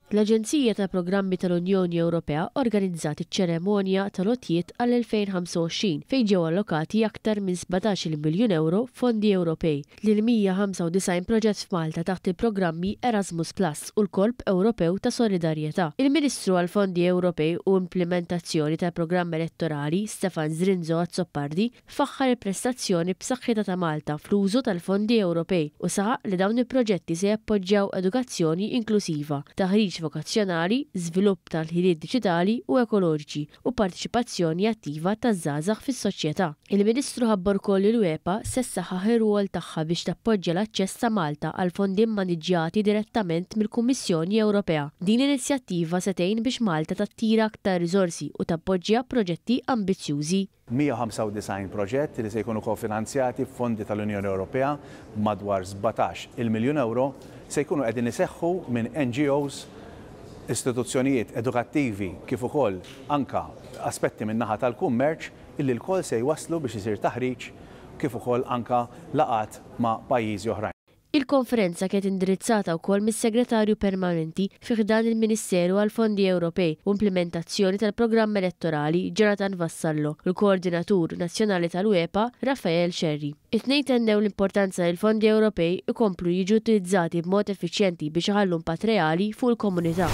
L-Aġenzija tal-Programmi tal-Unjoni Ewropea organizzat iċ-ċeremonja tal-għotjiet għall-2025 fejn ġew allokati aktar minn 17-il miljun ewro f'fondi Ewropej lil 195 proġett f'Malta taħt il-programmi Erasmus Plus u l-Korp Ewropew ta' Solidarjetà. Il-Ministru għall-Fondi Ewropej u Implimentazzjoni tal-Programm Elettorali, Stefan Zrinzo Azzopardi, Faħħar il-prestazzjoni b'saħħitha ta' Malta fl-użu tal-fondi Ewropej u saħaq li dawn il-proġetti se jappoġġjaw edukazzjoni inklusiva, taħriġ vokazzjonali, żvilupp tal-ħiliet diġitali u ekoloġiċi u parteċipazzjoni attiva taż-żgħażagħ fis-soċjetà. Il-Ministru ħabbar ukoll li l-UEPA se ssaħħaħ ir-rwol tagħha biex tappoġġja l-aċċess ta' Malta għal fondi mmaniġġjati direttament mill-Kummissjoni Ewropea. Din l-inizjattiva se tgħin biex Malta tattira aktar riżorsi u tappoġġja proġetti ambizzjużi. 195 proġett li se jkunu kofinanzjati b'fondi tal-Unjoni Ewropea b'madwar 17 il miljun ewro se jkunu qegħdin iseħħu minn NGOs, istituzzjonijiet edukattivi kif ukoll anka aspetti min-naħa tal-kummerċ illi lkoll se jwasslu biex isir taħriġ kif ukoll anka laqgħat ma' pajjiżi oħrajn. Il-konferenza kienet indirizzata wkoll mis-Segretarju Permanenti fi ħdan il-Ministeru għall-Fondi Ewropej u Implimentazzjoni tal-Programm Elettorali Jonathan Vassallo u l-Koordinatur Nazzjonali tal-UEPA Raphael Scerri. It-tnejn tennew l-importanza li l-fondi Ewropej ikomplu jiġu utilizzati b'mod effiċjenti biex iħallu impatt reali fuq il-komunità.